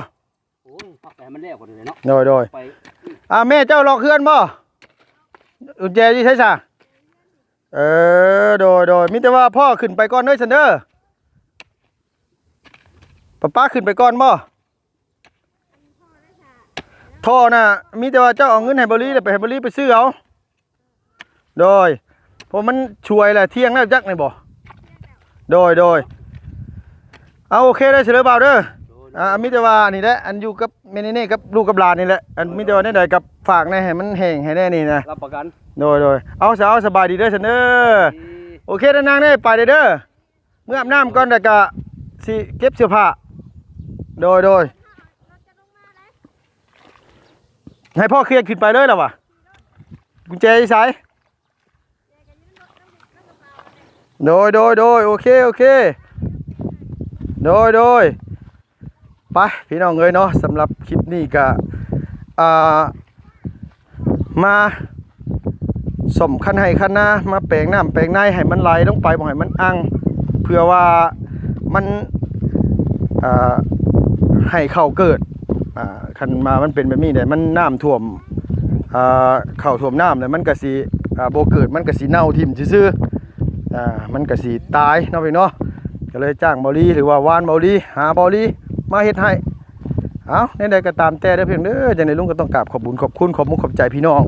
ໂອ້ຍ ພັກໄປໃຫ້ມັນແລ້ວກ່ອນເດເນາະ. ໂດຍ ໂດຍ ໄປ. ອ່າ ແມ່ເຈົ້າລັອກເຮືອນບໍ່? ກຸນແຈຢູ່ໃສຊະ? ເອີ ໂດຍ ໂດຍ ມີແຕ່ວ່າພໍ່ຂຶ້ນໄປກ່ອນເດີຊັ້ນເດີ. ປ້າ ປ້າຂຶ້ນໄປກ່ອນບໍ່? ທໍ່ນະ ມີແຕ່ວ່າເຈົ້າເອົາເງິນໃຫ້ບໍລີ ແລ້ວໄປໃຫ້ບໍລີໄປຊື້ເອົາ. ໂດຍ ເພາະມັນສວຍແຫຼະ ທ່ຽງແລ້ວຈັກນີ້ບໍ່? ໂດຍ ໂດຍ ເອົາ ໂອເຄເດີ ສະເລີບ່າວເດີ. ອ່າ ມີແຕ່ວ່ານີ້ແຫຼະ ອັນຢູ່ກັບແມ່ເນເນ່ກັບລູກກັບຫຼານນີ້ແຫຼະ ອັນມີແຕ່ວ່າແນວໃດກໍຝາກແດ່ ໃຫ້ມັນແຫ້ງໃຫ້ແດ່ນີ້ນະ ຮັບປະກັນ. ໂດຍ ໂດຍ ເອົາ ສາວ ສະບາຍດີເດີຊັ້ນເດີ. ໂອເຄເດີ ນາງເດີ ໄປເດີ ເດີ ເມືອອາບນ້ຳກ່ອນ ແລ້ວກະຊິເກັບເສື້ອຜ້າ. ໂດຍ ໂດຍ ໃຫ້ພໍ່ເຄຍຂຶ້ນໄປເລີຍລະຫວາ? ກຸນແຈຢູ່ໃສ? ໂດຍ ໂດຍ ໂດຍ ໂອເຄ ໂອເຄ ໂດຍ ໂດຍ. ໄປພີ່ນ້ອງເອີຍເນາະ ສຳລັບຄລິບນີ້ກະ ອ່າ ມາສ້ອມຄັນໄຮ່ຄັນນາ ມາແປງນ້ຳແປງໃນໃຫ້ມັນໄຫຼລົງໄປ ບໍ່ໃຫ້ມັນອັ່ງ ເພື່ອວ່າມັນ ອ່າ ໃຫ້ເຂົ້າເກີດ. ອ່າ ຄັນວ່າມັນເປັນແບບນີ້ແຫຼະ ມັນນ້ຳຖ້ວມ ອ່າ ເຂົ້າຖ້ວມນ້ຳແລ້ວ ມັນກະຊິ ອ່າ ບໍ່ເກີດ ມັນກະຊິເນົ່າຖິ້ມຊື່ໆ. ອ່າ ມັນກະຊິຕາຍເນາະພີ່ນ້ອງເນາະ. ກະເລີຍຈ້າງເບົາລີ ຫຼືວ່າວານເບົາລີ ຫາເບົາລີມາເຮັດໃຫ້. ເອົ້າ ແນວໃດກໍຕາມແຕ່ເດີພີ່ນ້ອງເດີ ຈັ່ງໃດລຸງກໍຕ້ອງກາບຂອບບຸນຂອບຄຸນ ຂອບມຸກຂອບໃຈພີ່ນ້ອງ.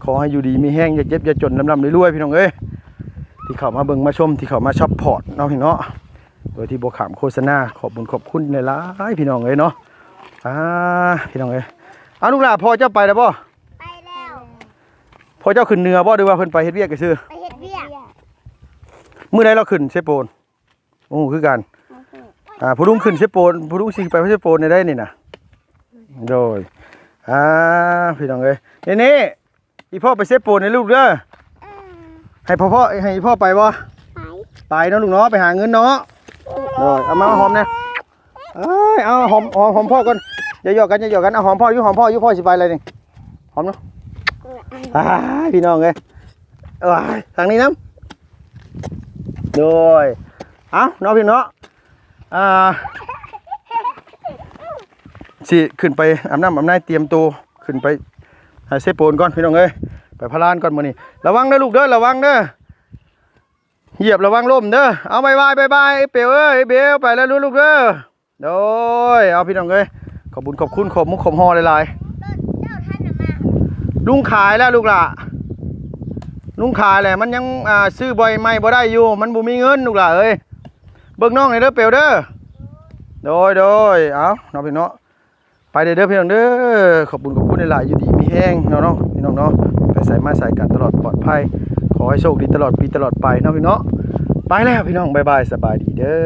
ຂໍໃຫ້ຢູ່ດີມີແຮງ ຢ່າເຈັບຢ່າຈົນ ລ່ຳໆລວຍໆ ພີ່ນ້ອງເອີຍ ທີ່ເຂົ້າມາເບິ່ງມາຊົມ ທີ່ເຂົ້າມາຊັບພອດເນາະພີ່ນ້ອງເນາະ ໂດຍທີ່ບໍ່ຂ້າມໂຄສະນາ. ຂອບບຸນຂອບຄຸນຫຼາຍໆ ພີ່ນ້ອງເອີຍເນາະ. ອ່າ ພີ່ນ້ອງເອີຍ ເອົາ ລູກຫຼ້າ ພໍ່ເຈົ້າໄປແລ້ວບໍ່? ໄປແລ້ວ. ພໍ່ເຈົ້າຂຶ້ນເໜືອບໍ່ ຫຼືວ່າເພິ່ນໄປເຮັດວຽກຊື່? ໄປເຮັດວຽກ. ມື້ໃດລາວຂຶ້ນເຊໂປນ? ໂອ້ ຄືກັນ. ອ່າ ພໍ່ລຸງຂຶ້ນເຊໂປນ ພໍ່ລຸງຊິໄປເຊໂປນໄດ້ນີ້ນະ. ໂດຍ ອ່າ ພີ່ນ້ອງເອີຍ ນີ້ໆ ອີ່ພໍ່ໄປເຊໂປນໃຫ້ລູກເດີ. ເອີ ໃຫ້ພໍ່ ໃຫ້ພໍ່ໄປບໍ່? ໄປ ໄປເນາະລູກເນາະ ໄປຫາເງິນເນາະ. ໂດຍ ເອົາມາຫອມແດ່. ເອີຍ ເອົາຫອມ ຫອມ ຫອມພໍ່ກ່ອນ. ຢ່າຫຍອກກັນ ຢ່າຫຍອກກັນ. ເອົາຫອມພໍ່ຢູ່ ຫອມພໍ່ຢູ່ ພໍ່ຊິໄປແລ້ວນີ້. ຫອມເນາະ. ອ້າຍ ພີ່ນ້ອງເອີຍ ເອີຍ ທາງນີ້ນຳ. ໂດຍ ເອົາເນາະ ພີ່ນ້ອງເນາະ ອ່າ ຊິຂຶ້ນໄປອາບນ້ຳອາບໃນ ຕຽມໂຕຂຶ້ນໄປຫາເຊໂປນກ່ອນ ພີ່ນ້ອງເອີຍ. ໄປພະລານກ່ອນມື້ນີ້. ລະວັງເດີລູກເດີ ລະວັງເດີ. ຢຽບລະວັງລົ້ມເດີ. ເອົາ ບາຍບາຍ ບາຍບາຍ ເປວເອີຍ ເບວ ໄປແລ້ວລູກເດີ. ໂດຍ ເອົາ ພີ່ນ້ອງເອີຍ ຂອບບຸນຂອບຄຸນ ຂອບມຸກຂອບຫໍ່ຫຼາຍໆ. ລຸງຂາຍແລ້ວລູກຫຼ້າ ລຸງຂາຍແລ້ວ ມັນຍັງ ອ່າ ຊື້ໃບໃໝ່ບໍ່ໄດ້ຢູ່ ມັນບໍ່ມີເງິນລູກຫຼ້າເອີຍ. ເບິ່ງນ້ອງແດ່ເດີ ເປວເດີ. ໂດຍ ໂດຍ ເອົາເນາະ ພີ່ນ້ອງເນາະ. ໄປເດີ ເດີພີ່ນ້ອງເດີ ຂອບບຸນຂອບຄຸນຫຼາຍໆ ຢູ່ດີມີແຮງເນາະ ເນາະ ພີ່ນ້ອງເນາະ. ໄປໃສມາໃສກະຕະຫຼອດປອດໄພ ຂໍໃຫ້ໂຊກດີຕະຫຼອດປີຕະຫຼອດໄປເນາະ ພີ່ນ້ອງເນາະ. ໄປແລ້ວພີ່ນ້ອງ ບາຍບາຍ ສະບາຍດີເດີ.